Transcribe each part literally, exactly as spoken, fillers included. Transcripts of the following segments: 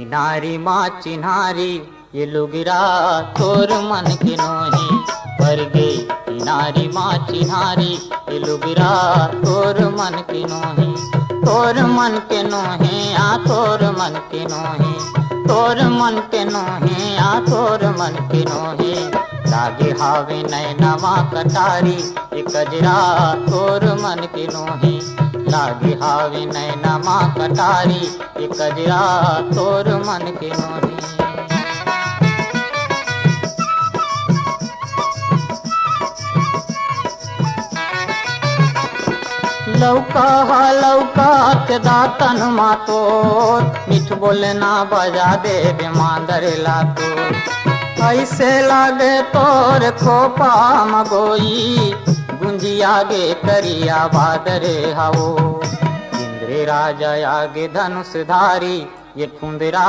नारी मा चिन्हारी ये लुगरा तोर मन के नोहे, परगे नारी मा चिन्हारी ये लुगरा तोर मन के नोहे, तोर मन के नोहे, आ तोर मन के नोहे, तोर मन के नोहे, आ तोर मन के नोहे। लागे हावे नैना मा कटारी ये कजरा तोर मन के नोहे, लागे हावे नैना मा कटारी ये कजरा तोर मन के नोहे। लौका हा लौका के दातन मा तोर, मीठ बोलना बजा देबे मांदर ला तोर। ऐसे लागे तोर खोपा मगोई, गुंजिया गे करिया बादर हवो। इंद्र राजा आगे धनुष धारी, ये फुंदरा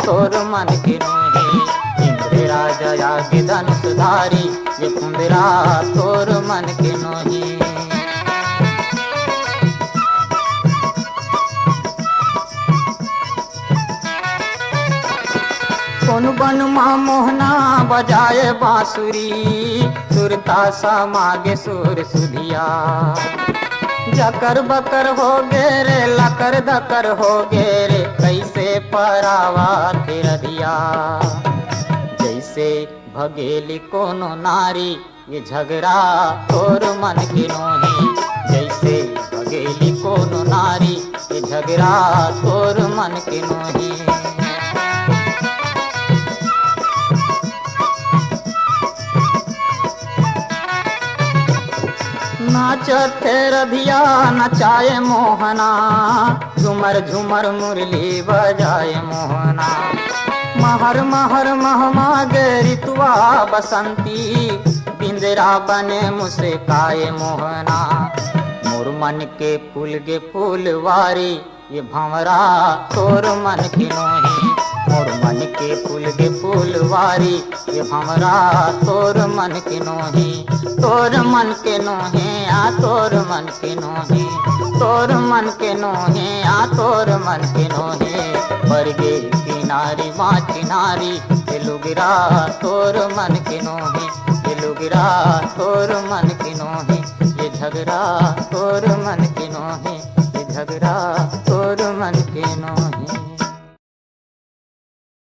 तोर मन के नोहे। इंद्र राजा आगे धनुष धारी, ये फुंदरा तोर मन के नोहे। कोन बन मा मोहना बजाए बांसुरी, सुरता समागे सुर सुधिया। जकर बकर हो गे रे, लकर धकर हो गे रे, कैसे परावा फिर दिया। जैसे भगेली कोनो नारी, ये झगरा तोर मन के नोहे। जैसे भगेली कोनो नारी, ये झगरा तोर मन के नोहे। नाचत हे रधिया नचाए मोहना, झुमर झुमर मुरली बजाए मोहना। महर महर महमा गे रितुआ बसंती, बिंदरा बने मुस्काए मोहना। मोर मन के फूल गे फूलवारी, ये भंवरा तोर मन के नोहे। मोर मन के फूल गे फूलवारी, ये भंवरा तोर मन के नोहे। तोर मन के नोहे, आ तोर मन के नोहे। तोर मन के नोहे, आ तोर मन के नोहे। परगे किनारी मा चिन्हारी, ये लुगरा तोर मन के नोहे। ये लुगरा तोर मन के नोहे। ये झगरा तोर मन के नोहे। ये झगरा तोर मन के नोहे।